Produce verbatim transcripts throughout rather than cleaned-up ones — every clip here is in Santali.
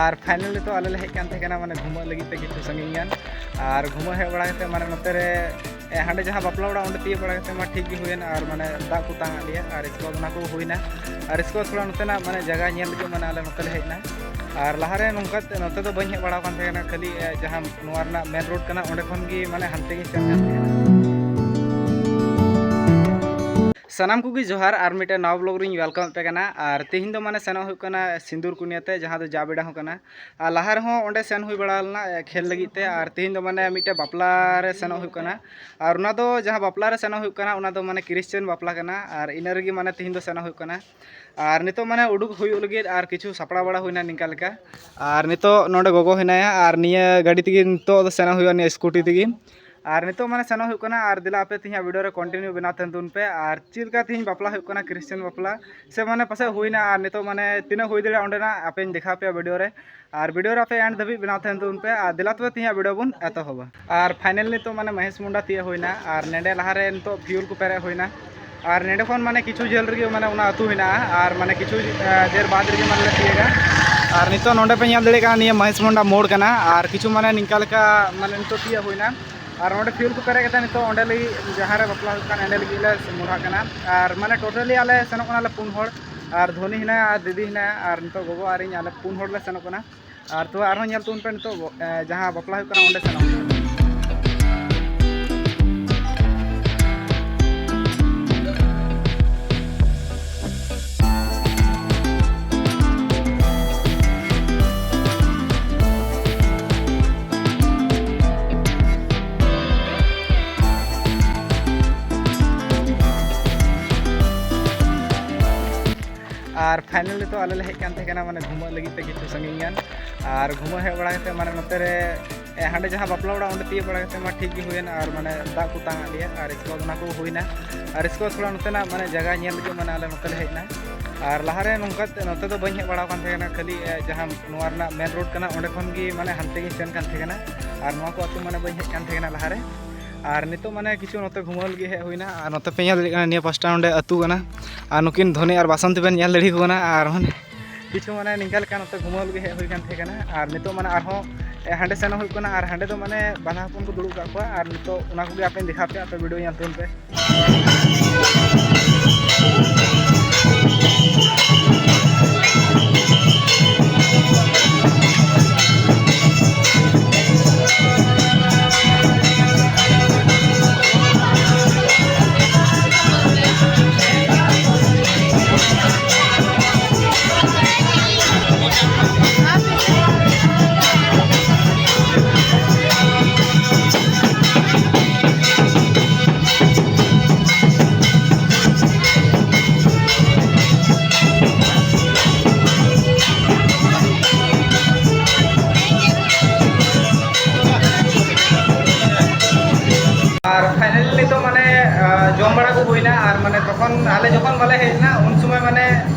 ᱟᱨ finally ᱛᱚ ᱟᱞᱮ ᱞᱮ ᱦᱮᱡ ᱠᱟᱱ ᱛᱟᱦᱮᱸ ᱠᱟᱱᱟ ᱢᱟᱱᱮ ᱜᱷᱩᱢᱟᱹᱜ ᱞᱟᱹᱜᱤᱫ ᱛᱮ ᱠᱤᱪᱷᱩ ᱥᱟᱺᱜᱤᱧ ᱜᱟᱱ᱾ ᱟᱨ ᱜᱷᱩᱢᱟᱹᱜ ᱦᱮᱡ ᱵᱟᱲᱟ ᱠᱟᱛᱮ ᱢᱟᱱᱮ ᱱᱚᱛᱮ ᱨᱮ ᱮ, ᱦᱟᱸᱰᱮ ᱡᱟᱦᱟᱸ ᱵᱟᱯᱞᱟ ᱚᱲᱟᱜ ᱚᱸᱰᱮ ᱛᱤᱭᱳᱜ ᱵᱟᱲᱟ ᱠᱟᱛᱮ ᱢᱟ ᱴᱷᱤᱠ ᱜᱮ ᱦᱩᱭᱮᱱ, ᱟᱨ ᱢᱟᱱᱮ ᱫᱟᱜ ᱠᱚ ᱛᱟᱝ ᱟᱫ ᱞᱮᱭᱟ, ᱟᱨ ᱤᱥᱠᱮ ᱵᱟᱫ ᱚᱱᱟ ᱠᱚ ᱦᱩᱭᱱᱟ᱾ ᱟᱨ ᱤᱥᱠᱮ ᱵᱟᱫ ᱛᱷᱚᱲᱟ ᱱᱚᱛᱮᱱᱟᱜ ᱢᱟᱱᱮ ᱡᱟᱭᱜᱟ ᱧᱮᱞ ᱞᱟᱹᱜᱤᱫ ᱢᱟᱱᱮ ᱟᱞᱮ ᱱᱚᱛᱮ ᱞᱮ ᱦᱮᱡ ᱮᱱᱟ᱾ ᱟᱨ ᱞᱟᱦᱟᱨᱮ ᱱᱚᱝᱠᱟ ᱛᱮ, ᱱᱚᱛᱮ ᱫᱚ ᱵᱟᱹᱧ ᱦᱮᱡ ᱵᱟᱲᱟ ᱟᱠᱟᱱ ᱛᱟᱦᱮᱸ ᱠᱟᱱᱟ, ᱠᱷᱟᱹᱞᱤ ᱮ, ᱡᱟᱦᱟᱸ ᱱᱚᱣᱟ ᱨᱮᱱᱟᱜ main road ᱠᱟᱱᱟ ᱚᱸᱰᱮ ᱠᱷᱚᱱ ᱜᱮ ᱢᱟᱱᱮ ᱦᱟᱱᱛᱮ ᱜᱤᱧ ᱥᱮᱱ ᱠᱟᱱ ᱛᱟᱦᱮᱸ ᱠᱟᱱᱟ᱾ ᱥᱟᱱᱟᱢ ᱠᱚᱜᱮ ᱡᱚᱦᱟᱨ, ᱟᱨ ᱢᱤᱫᱴᱮᱱ ᱱᱟᱣᱟ vlog ᱨᱤᱧ welcome ᱯᱮ ᱠᱟᱱᱟ᱾ ᱟᱨ ᱛᱮᱦᱮᱧ ᱫᱚ ᱢᱟᱱᱮ ᱥᱮᱱᱚᱜ ᱦᱩᱭᱩᱜ ᱠᱟᱱᱟ ᱥᱤᱸᱫᱩᱨ ᱠᱩᱱᱭᱟᱹ ᱛᱮ, ᱡᱟᱦᱟᱸ ᱫᱚ ᱡᱟ ᱵᱮᱲᱟ ᱦᱚᱸ ᱠᱟᱱᱟ᱾ ᱟᱨ ᱞᱟᱦᱟ ᱨᱮᱦᱚᱸ ᱚᱸᱰᱮ ᱥᱮᱱ ᱦᱩᱭ ᱵᱟᱲᱟ ᱞᱮᱱᱟ, ᱮ, ᱠᱷᱮᱞ ᱞᱟᱹᱜᱤᱫ ᱛᱮ᱾ ᱟᱨ ᱛᱮᱦᱮᱧ ᱫᱚ ᱢᱟᱱᱮ ᱢᱤᱫᱴᱮᱡ ᱵᱟᱯᱞᱟ ᱨᱮ ᱥᱮᱱᱚᱜ ᱦᱩᱭᱩᱜ ᱠᱟᱱᱟ᱾ ᱟᱨ ᱚᱱᱟ ᱫᱚ ᱡᱟᱦᱟᱸ ᱵᱟᱯᱞᱟ ᱨᱮ ᱥᱮᱱᱚᱜ ᱦᱩᱭᱩᱜ ᱠᱟᱱᱟ, ᱚᱱᱟ ᱫᱚ ᱢᱟᱱᱮ Christian ᱵᱟᱯᱞᱟ ᱠᱟᱱᱟ᱾ ᱟᱨ ᱤᱱᱟᱹ ᱨᱮᱜᱮ ᱢᱟᱱᱮ ᱛᱮᱦᱮᱧ ᱫᱚ ᱥᱮᱱᱚᱜ ᱦᱩᱭᱩᱜ ᱠᱟᱱᱟ᱾ ᱟᱨ ᱱᱤᱛᱚᱜ ᱢᱟᱱᱮ ᱩᱰᱩᱠ ᱦᱩᱭᱩᱜ ᱞᱟᱹᱜᱤᱫ, ᱟᱨ ᱠᱤᱪᱷᱩ ᱥᱟᱯᱲᱟᱣ ᱵᱟᱲᱟ ᱦᱩᱭᱱᱟ ᱱᱤᱝᱠᱟ ᱞᱮᱠᱟ᱾ ᱟᱨ ᱱᱤᱛᱚᱜ ᱱᱚᱰᱮ ᱜᱚᱜᱚ ᱦᱮᱱᱟᱭᱟ, ᱟᱨ ᱱᱤᱭᱟᱹ ᱜᱟᱹᱰᱤ ᱛᱮᱜᱮ ᱱᱤᱛᱚᱜ ᱫᱚ ᱥᱮᱱᱚᱜ ᱦᱩᱭᱩᱜᱼᱟ, ᱱᱤᱭᱟᱹ scooty ᱛᱮᱜᱮ᱾ ᱟᱨ ᱱᱤᱛᱚᱜ ᱢᱟᱱᱮ ᱥᱮᱱᱚᱜ ᱦᱩᱭᱩᱜ ᱠᱟᱱᱟ᱾ ᱟᱨ ᱫᱮᱞᱟ ᱟᱯᱮ ᱛᱮᱦᱮᱧᱟᱜ video ᱨᱮ continue ᱵᱮᱱᱟᱣ ᱛᱟᱦᱮᱱ ᱛᱟᱵᱚᱱ ᱯᱮ, ᱟᱨ ᱪᱮᱫ ᱞᱮᱠᱟ ᱛᱮᱦᱮᱧ ᱵᱟᱯᱞᱟ ᱦᱩᱭᱩᱜ ᱠᱟᱱᱟ, Christian ᱵᱟᱯᱞᱟ ᱥᱮ ᱢᱟᱱᱮ ᱯᱟᱥᱮᱡ ᱦᱩᱭᱱᱟ, ᱟᱨ ᱱᱤᱛᱚᱜ ᱢᱟᱱᱮ ᱛᱤᱱᱟᱹᱜ ᱦᱩᱭ ᱫᱟᱲᱮᱭᱟᱜᱼᱟ ᱚᱸᱰᱮᱱᱟᱜ ᱟᱯᱮᱧ ᱫᱮᱠᱷᱟᱣ ᱯᱮᱭᱟ video ᱨᱮ᱾ ᱟᱨ video ᱨᱮ ᱟᱯᱮ end ᱫᱷᱟᱹᱵᱤᱡ ᱵᱮᱱᱟᱣ ᱛᱟᱦᱮᱱ ᱛᱟᱵᱚᱱ ᱯᱮ᱾ ᱟᱨ ᱫᱮᱞᱟ ᱛᱚᱵᱮ ᱛᱮᱦᱮᱧᱟᱜ video ᱵᱚᱱ ᱮᱛᱚᱦᱚᱵᱟ᱾ ᱟᱨ finally ᱱᱤᱛᱚᱜ ᱢᱟᱱᱮ ᱢᱚᱦᱮᱥ ᱢᱩᱱᱰᱟ ᱛᱤᱭᱟᱹᱜ ᱦᱩᱭᱱᱟ, ᱟᱨ ᱱᱮᱰᱮ ᱞᱟᱦᱟᱨᱮ ᱱᱤᱛᱚᱜ fuel ᱠᱚ ᱯᱮᱨᱮᱡ ᱦᱩᱭᱱᱟ᱾ ᱟᱨ ᱱᱮᱰᱮ ᱠᱷᱚᱱ ᱢᱟᱱᱮ ᱠᱤᱪᱷᱩ ᱡᱷᱟᱹᱞ ᱨᱮᱜᱮ ᱢᱟᱱᱮ ᱚᱱᱟ ᱟᱹᱛᱩ ᱦᱮᱱᱟᱜᱼᱟ, ᱟᱨ ᱢᱟᱱᱮ ᱠᱤᱪᱷᱩ, ᱮ, ᱫᱮᱨ ᱵᱟᱫᱽ ᱨᱮᱜᱮ ᱢᱟᱱᱮ ᱞᱮ ᱛᱤᱭᱟᱹᱜᱟ᱾ ᱟᱨ ᱱᱤᱛᱚᱜ ᱱᱚᱰᱮ ᱯᱮ ᱧᱮᱞ ᱫᱟᱲᱮᱭᱟᱜ ᱠᱟᱱᱟ, ᱱᱤᱭᱟᱹ ᱢᱚᱦᱮᱥ ᱢᱩᱱᱰᱟ ᱢᱳᱲ ᱠᱟᱱᱟ᱾ ᱟᱨ ᱠᱤᱪᱷᱩ ᱢᱟᱱᱮ ᱱᱤᱝᱠᱟ ᱞᱮᱠᱟ ᱢᱟᱱᱮ ᱱᱤᱛᱚᱜ ᱛᱤᱭᱟᱹᱜ ᱦᱩᱭᱱᱟ᱾ ᱟᱨ ᱚᱸᱰᱮ fuel ᱠᱚ ᱯᱮᱨᱮᱡ ᱠᱟᱛᱮ ᱱᱤᱛᱚᱜ ᱚᱸᱰᱮ ᱞᱟᱹᱜᱤᱫ, ᱡᱟᱦᱟᱸ ᱨᱮ ᱵᱟᱯᱞᱟ ᱦᱩᱭᱩᱜ ᱠᱟᱱ, ᱚᱸᱰᱮ ᱞᱟᱹᱜᱤᱫ ᱞᱮ ᱢᱚᱦᱰᱟᱜ ᱠᱟᱱᱟ᱾ ᱟᱨ ᱢᱟᱱᱮ totally ᱟᱞᱮ ᱥᱮᱱᱚᱜ ᱠᱟᱱᱟᱞᱮ ᱯᱩᱱ ᱦᱚᱲ, ᱟᱨ ᱫᱷᱚᱱᱤ ᱦᱮᱱᱟᱭᱟ, ᱟᱨ ᱫᱤᱫᱤ ᱦᱮᱱᱟᱭᱟ, ᱟᱨ ᱱᱤᱛᱚᱜ ᱜᱚᱜᱚ ᱟᱨ ᱤᱧ, ᱟᱞᱮ ᱯᱩᱱ ᱦᱚᱲ ᱞᱮ ᱥᱮᱱᱚᱜ ᱠᱟᱱᱟ᱾ ᱟᱨ ᱛᱚ ᱟᱨᱦᱚᱸ ᱧᱮᱞ ᱛᱟᱵᱚᱱ ᱯᱮ ᱱᱤᱛᱚᱜ, ᱮ, ᱡᱟᱦᱟᱸ ᱵᱟᱯᱞᱟ ᱦᱩᱭᱩᱜ ᱠᱟᱱᱟ, ᱚᱸᱰᱮ ᱥᱮᱱᱚᱜ ᱦᱩᱭᱩᱜᱼᱟ᱾ ᱟᱨ finally ᱛᱚ ᱟᱞᱮ ᱞᱮ ᱦᱮᱡ ᱠᱟᱱ ᱛᱟᱦᱮᱸ ᱠᱟᱱᱟ ᱢᱟᱱᱮ ᱜᱷᱩᱢᱟᱹᱜ ᱞᱟᱹᱜᱤᱫ ᱛᱮ ᱠᱤᱪᱷᱩ ᱥᱟᱺᱜᱤᱧ ᱜᱟᱱ᱾ ᱟᱨ ᱜᱷᱩᱢᱟᱹᱜ ᱦᱮᱡ ᱵᱟᱲᱟ ᱠᱟᱛᱮ ᱢᱟᱱᱮ ᱱᱚᱛᱮ ᱨᱮ, ᱮ, ᱦᱟᱸᱰᱮ ᱡᱟᱦᱟᱸ ᱵᱟᱯᱞᱟ ᱚᱲᱟᱜ ᱚᱸᱰᱮ ᱛᱤᱭᱳᱜ ᱵᱟᱲᱟ ᱠᱟᱛᱮ ᱢᱟ ᱴᱷᱤᱠ ᱜᱮ ᱦᱩᱭᱮᱱ, ᱟᱨ ᱢᱟᱱᱮ ᱫᱟᱜ ᱠᱚ ᱛᱟᱝ ᱟᱫ ᱞᱮᱭᱟ, ᱟᱨ ᱤᱥᱠᱮ ᱵᱟᱫ ᱚᱱᱟ ᱠᱚ ᱦᱩᱭᱱᱟ᱾ ᱟᱨ ᱤᱥᱠᱮ ᱵᱟᱫ ᱛᱷᱚᱲᱟ ᱱᱚᱛᱮᱱᱟᱜ ᱢᱟᱱᱮ ᱡᱟᱭᱜᱟ ᱧᱮᱞ ᱞᱟᱹᱜᱤᱫ ᱢᱟᱱᱮ ᱟᱞᱮ ᱱᱚᱛᱮ ᱞᱮ ᱦᱮᱡ ᱮᱱᱟ᱾ ᱟᱨ ᱞᱟᱦᱟᱨᱮ ᱱᱚᱝᱠᱟ ᱛᱮ, ᱱᱚᱛᱮ ᱫᱚ ᱵᱟᱹᱧ ᱦᱮᱡ ᱵᱟᱲᱟ ᱟᱠᱟᱱ ᱛᱟᱦᱮᱸ ᱠᱟᱱᱟ, ᱠᱷᱟᱹᱞᱤ, ᱮ, ᱡᱟᱦᱟᱸ ᱱᱚᱣᱟ ᱨᱮᱱᱟᱜ main road ᱠᱟᱱᱟ ᱚᱸᱰᱮ ᱠᱷᱚᱱ ᱜᱮ ᱢᱟᱱᱮ ᱦᱟᱱᱛᱮ ᱜᱤᱧ ᱥᱮᱱ ᱠᱟᱱ ᱛᱟᱦᱮᱸ ᱠᱟᱱᱟ᱾ ᱟᱨ ᱱᱚᱣᱟ ᱠᱚ ᱟᱹᱛᱩ ᱢᱟᱱᱮ ᱵᱟᱹᱧ ᱦᱮᱡ ᱠᱟᱱ ᱛᱟᱦᱮᱸ ᱠᱟᱱᱟ ᱞᱟᱦᱟᱨᱮ᱾ ᱟᱨ ᱱᱤᱛᱚᱜ ᱢᱟᱱᱮ ᱠᱤᱪᱷᱩ ᱱᱚᱛᱮ ᱜᱷᱩᱢᱟᱹᱣ ᱞᱟᱹᱜᱤᱫ ᱦᱮᱡ ᱦᱩᱭᱱᱟ᱾ ᱟᱨ ᱱᱚᱛᱮ ᱯᱮ ᱧᱮᱞ ᱫᱟᱲᱮᱭᱟᱜ ᱠᱟᱱᱟ, ᱱᱤᱭᱟᱹ ᱯᱟᱥᱴᱟ ᱱᱚᱸᱰᱮ ᱟᱹᱛᱩ ᱠᱟᱱᱟ᱾ ᱟᱨ ᱱᱩᱠᱤᱱ ᱫᱷᱚᱱᱤ ᱟᱨ ᱵᱟᱥᱚᱱᱛᱤ ᱵᱮᱱ ᱧᱮᱞ ᱫᱟᱲᱮᱭᱟᱠᱚ ᱠᱟᱱᱟ᱾ ᱟᱨ ᱢᱟᱱᱮ ᱠᱤᱪᱷᱩ ᱢᱟᱱᱮ ᱱᱤᱝᱠᱟ ᱞᱮᱠᱟ ᱱᱚᱛᱮ ᱜᱷᱩᱢᱟᱹᱣ ᱞᱟᱹᱜᱤᱫ ᱦᱮᱡ ᱦᱩᱭ ᱠᱟᱱ ᱛᱟᱦᱮᱸ ᱠᱟᱱᱟ, ᱟᱨ ᱱᱤᱛᱚᱜ ᱢᱟᱱᱮ ᱟᱨᱦᱚᱸ ᱦᱟᱸᱰᱮ ᱥᱮᱱᱚᱜ ᱦᱩᱭᱩᱜ ᱠᱟᱱᱟ, ᱟᱨ ᱦᱟᱸᱰᱮ ᱫᱚ ᱢᱟᱱᱮ ᱵᱟᱸᱫᱷᱟ ᱦᱚᱯᱚᱱ ᱠᱚ ᱫᱩᱲᱩᱵ ᱠᱟᱜ ᱠᱚᱣᱟ, ᱟᱨ ᱱᱤᱛᱚᱜ ᱚᱱᱟ ᱠᱚᱜᱮ ᱟᱯᱮᱧ ᱫᱮᱠᱷᱟᱣ ᱯᱮᱭᱟ, ᱟᱯᱮ ᱵᱷᱤᱰᱤᱭᱳ ᱧᱮᱞ ᱛᱟᱵᱚᱱ ᱯᱮ᱾ ᱟᱨ finally ᱱᱤᱛᱚᱜ ᱢᱟᱱᱮ, ᱟᱸ, ᱡᱚᱢ ᱵᱟᱲᱟ ᱠᱚ ᱦᱩᱭᱱᱟ, ᱟᱨ ᱢᱟᱱᱮ ᱛᱚᱠᱷᱚᱱ ᱟᱞᱮ ᱡᱚᱠᱷᱚᱱ ᱵᱟᱞᱮ ᱦᱮᱡ ᱮᱱᱟ, ᱩᱱ ᱥᱚᱢᱚᱭ ᱢᱟᱱᱮ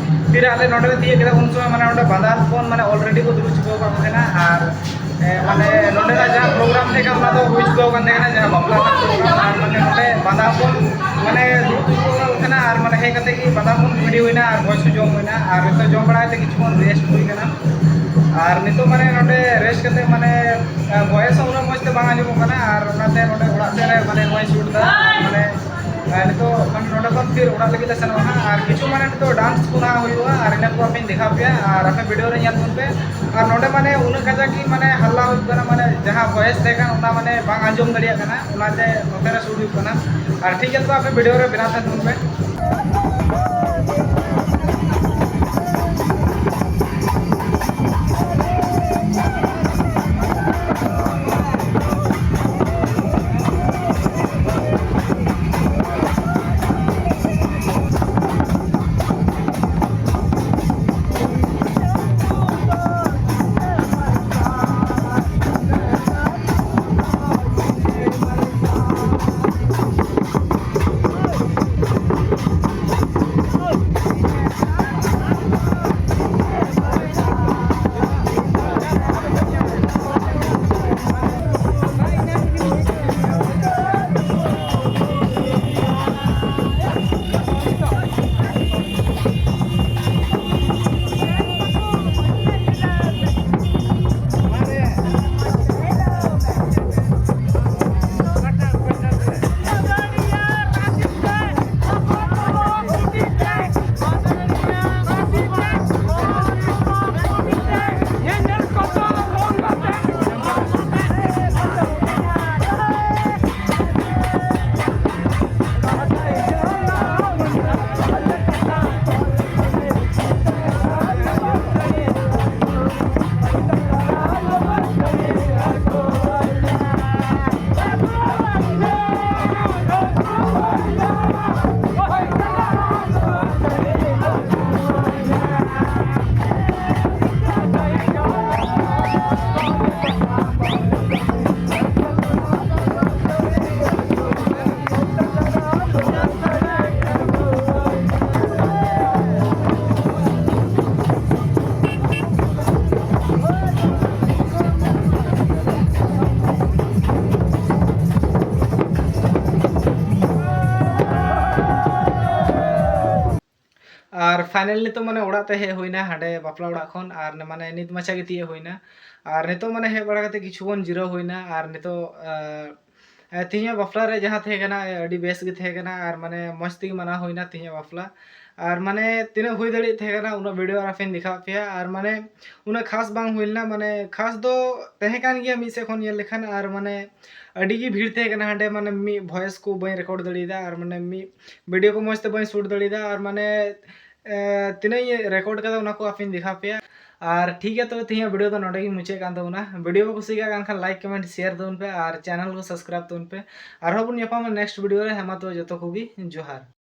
ᱛᱤᱨᱮ ᱟᱞᱮ ᱱᱚᱰᱮ ᱞᱮ ᱛᱤᱭᱳᱜ ᱠᱮᱫᱟ, ᱩᱱ ᱥᱚᱢᱚᱭ ᱢᱟᱱᱮ ᱚᱸᱰᱮ ᱵᱟᱸᱫᱟ ᱦᱚᱯᱚᱱ ᱢᱟᱱᱮ already ᱠᱚ ᱫᱩᱲᱩᱵ ᱪᱩᱠᱟᱹᱣ ᱟᱠᱟᱫ ᱠᱚ ᱛᱟᱦᱮᱱᱟ᱾ ᱟᱨ, ᱮ, ᱢᱟᱱᱮ ᱱᱚᱰᱮᱱᱟᱜ ᱡᱟᱦᱟᱸ program ᱛᱟᱦᱮᱸ ᱠᱟᱱᱟ, ᱚᱱᱟ ᱫᱚ ᱦᱩᱭ ᱪᱩᱠᱟᱹᱣ ᱟᱠᱟᱱ ᱛᱟᱦᱮᱸ ᱠᱟᱱᱟ, ᱡᱟᱦᱟᱸ ᱵᱟᱯᱞᱟ ᱨᱮᱱᱟᱜ program, ᱟᱨ ᱢᱟᱱᱮ ᱱᱚᱰᱮ ᱵᱟᱸᱫᱟ ᱦᱚᱯᱚᱱ ᱢᱟᱱᱮ ᱫᱩᱲᱩᱵ ᱪᱩᱠᱟᱹᱣ ᱟᱠᱟᱫ ᱠᱚ ᱛᱟᱦᱮᱱᱟ, ᱟᱨ ᱢᱟᱱᱮ ᱦᱮᱡ ᱠᱟᱛᱮ ᱜᱮ ᱵᱟᱸᱫᱟ ᱦᱚᱯᱚᱱ ᱵᱷᱤᱰᱤᱭᱳ ᱦᱩᱭᱱᱟ, ᱟᱨ ᱵᱷᱚᱡᱽ ᱠᱚ ᱡᱚᱢ ᱦᱩᱭᱱᱟ, ᱟᱨ ᱱᱤᱛᱚᱜ ᱡᱚᱢ ᱵᱟᱲᱟ ᱠᱟᱛᱮ ᱠᱤᱪᱷᱩ ᱠᱷᱚᱱ rest ᱦᱩᱭ ᱠᱟᱱᱟ᱾ ᱟᱨ ᱱᱤᱛᱚᱜ ᱢᱟᱱᱮ ᱱᱚᱰᱮ rest ᱠᱟᱛᱮ ᱢᱟᱱᱮ, ᱮ, voice ᱦᱚᱸ ᱩᱱᱟᱹᱜ ᱢᱚᱡᱽ ᱛᱮ ᱵᱟᱝ ᱟᱸᱡᱚᱢᱚᱜ ᱠᱟᱱᱟ, ᱟᱨ ᱚᱱᱟᱛᱮ ᱱᱚᱰᱮ ᱚᱲᱟᱜ ᱥᱮᱫ ᱨᱮ ᱢᱟᱱᱮ ᱱᱚᱣᱟᱧ shoot ᱮᱫᱟ᱾ ᱢᱟᱱᱮ, ᱮ, ᱱᱤᱛᱚᱜ ᱢᱟᱱᱮ ᱱᱚᱰᱮ ᱠᱷᱚᱱ ᱯᱷᱤᱨ ᱚᱲᱟᱜ ᱞᱟᱹᱜᱤᱫ ᱞᱮ ᱥᱮᱱᱚᱜᱼᱟ ᱦᱟᱸᱜ, ᱟᱨ ᱠᱤᱪᱷᱩ ᱢᱟᱱᱮ ᱱᱤᱛᱚᱜ dance ᱠᱚ ᱱᱟᱦᱟᱜ ᱦᱩᱭᱩᱜᱼᱟ, ᱟᱨ ᱤᱱᱟᱹ ᱠᱚ ᱟᱯᱮᱧ ᱫᱮᱠᱷᱟᱣ ᱯᱮᱭᱟ, ᱟᱨ ᱟᱯᱮ ᱵᱷᱤᱰᱤᱭᱳ ᱨᱮ ᱧᱮᱞ ᱛᱟᱵᱚᱱ ᱯᱮ᱾ ᱟᱨ ᱱᱚᱰᱮ ᱢᱟᱱᱮ ᱩᱱᱟᱹᱜ ᱠᱟᱡᱟᱠ ᱜᱮ ᱢᱟᱱᱮ ᱦᱟᱞᱞᱟ ᱦᱩᱭᱩᱜ ᱠᱟᱱᱟ, ᱢᱟᱱᱮ ᱡᱟᱦᱟᱸ voice ᱛᱟᱦᱮᱸ ᱠᱟᱱ ᱚᱱᱟ ᱢᱟᱱᱮ ᱵᱟᱝ ᱟᱸᱡᱚᱢ ᱫᱟᱲᱮᱭᱟᱜ ᱠᱟᱱᱟ, ᱚᱱᱟᱛᱮ ᱱᱚᱛᱮ ᱨᱮ shoot ᱦᱩᱭᱩᱜ ᱠᱟᱱᱟ᱾ ᱟᱨ ᱴᱷᱤᱠ ᱜᱮᱭᱟ, ᱛᱚᱵᱮ ᱟᱯᱮ ᱵᱷᱤᱰᱤᱭᱳ ᱨᱮ ᱵᱮᱱᱟᱣ ᱛᱟᱦᱮᱱ ᱛᱟᱵᱚᱱ ᱯᱮ᱾ ᱟᱨ final ᱱᱤᱛᱚᱜ ᱢᱟᱱᱮ ᱚᱲᱟᱜ ᱛᱮ ᱦᱮᱡ ᱦᱩᱭᱱᱟ ᱦᱟᱸᱰᱮ ᱵᱟᱯᱞᱟ ᱚᱲᱟᱜ ᱠᱷᱚᱱ, ᱟᱨ ᱢᱟᱱᱮ ᱱᱤᱛ ᱢᱟᱪᱷᱟ ᱜᱮ ᱛᱤᱭᱟᱹᱜ ᱦᱩᱭᱱᱟ᱾ ᱟᱨ ᱱᱤᱛᱚᱜ ᱢᱟᱱᱮ ᱦᱮᱡ ᱵᱟᱲᱟ ᱠᱟᱛᱮ ᱠᱤᱪᱷᱩ ᱵᱚᱱ ᱡᱤᱨᱟᱹᱣ ᱦᱩᱭᱱᱟ, ᱟᱨ ᱱᱤᱛᱚᱜ ᱟᱨ ᱛᱮᱦᱮᱧᱟᱜ ᱵᱟᱯᱞᱟ ᱨᱮ ᱡᱟᱦᱟᱸ ᱛᱟᱦᱮᱸ ᱠᱟᱱᱟ, ᱟᱹᱰᱤ ᱵᱮᱥ ᱜᱮ ᱛᱟᱦᱮᱸ ᱠᱟᱱᱟ, ᱟᱨ ᱢᱟᱱᱮ ᱢᱚᱡᱽ ᱛᱮᱜᱮ ᱢᱟᱱᱟᱣ ᱦᱩᱭᱱᱟ ᱛᱮᱦᱮᱧᱟᱜ ᱵᱟᱯᱞᱟ᱾ ᱟᱨ ᱢᱟᱱᱮ ᱛᱤᱱᱟᱹᱜ ᱦᱩᱭ ᱫᱟᱲᱮᱭᱟᱜ ᱛᱟᱦᱮᱸ ᱠᱟᱱᱟ ᱩᱱᱟᱹᱜ video ᱟᱨ ᱟᱯᱮᱧ ᱫᱮᱠᱷᱟᱣᱟᱫ ᱯᱮᱭᱟ᱾ ᱟᱨ ᱢᱟᱱᱮ ᱩᱱᱟᱹᱜ ᱠᱷᱟᱥ ᱵᱟᱝ ᱦᱩᱭ ᱞᱮᱱᱟ, ᱢᱟᱱᱮ ᱠᱷᱟᱥ ᱫᱚ ᱛᱟᱦᱮᱸ ᱠᱟᱱ ᱜᱮᱭᱟ ᱢᱤᱫ ᱥᱮᱫ ᱠᱷᱚᱱ ᱧᱮᱞ ᱞᱮᱠᱷᱟᱱ᱾ ᱟᱨ ᱢᱟᱱᱮ ᱟᱹᱰᱤ ᱜᱮ ᱵᱷᱤᱲ ᱛᱟᱦᱮᱸ ᱠᱟᱱᱟ ᱦᱟᱸᱰᱮ, ᱢᱟᱱᱮ ᱢᱤᱫ voice ᱠᱚ ᱵᱟᱹᱧ record ᱫᱟᱲᱮᱭᱟᱫᱟ, ᱟᱨ ᱢᱟᱱᱮ ᱢᱤᱫ video ᱠᱚ ᱢᱚᱡᱽ ᱛᱮ ᱵᱟᱹᱧ shoot ᱫᱟᱲᱮᱭᱟᱫᱟ, ᱟᱨ ᱢᱟᱱᱮ ᱮ, ᱛᱤᱱᱟᱹᱜ ᱤᱧ record ᱠᱟᱫᱟ ᱚᱱᱟ ᱠᱚ ᱟᱯᱮᱧ ᱫᱮᱠᱷᱟᱣ ᱯᱮᱭᱟ᱾ ᱟᱨ ᱴᱷᱤᱠ ᱜᱮᱭᱟ, ᱛᱚᱵᱮ ᱛᱮᱦᱮᱧᱟᱜ video ᱫᱚ ᱱᱚᱰᱮ ᱜᱮ ᱢᱩᱪᱟᱹᱫ ᱠᱟᱱ ᱛᱟᱵᱚᱱᱟ᱾ Video ᱠᱚ ᱠᱩᱥᱤ ᱠᱟᱜ ᱠᱟᱱ ᱠᱷᱟᱱ like, comment, share ᱛᱟᱵᱚᱱ ᱯᱮ, ᱟᱨ channel ᱠᱚ subscribe ᱛᱟᱵᱚᱱ ᱯᱮ᱾ ᱟᱨᱦᱚᱸ ᱵᱚᱱ ᱧᱟᱯᱟᱢᱟ next video ᱨᱮ᱾ ᱦᱮᱸ ᱢᱟ ᱛᱚᱵᱮ ᱡᱚᱛᱚ ᱠᱚᱜᱮ ᱡᱚᱦᱟᱨ᱾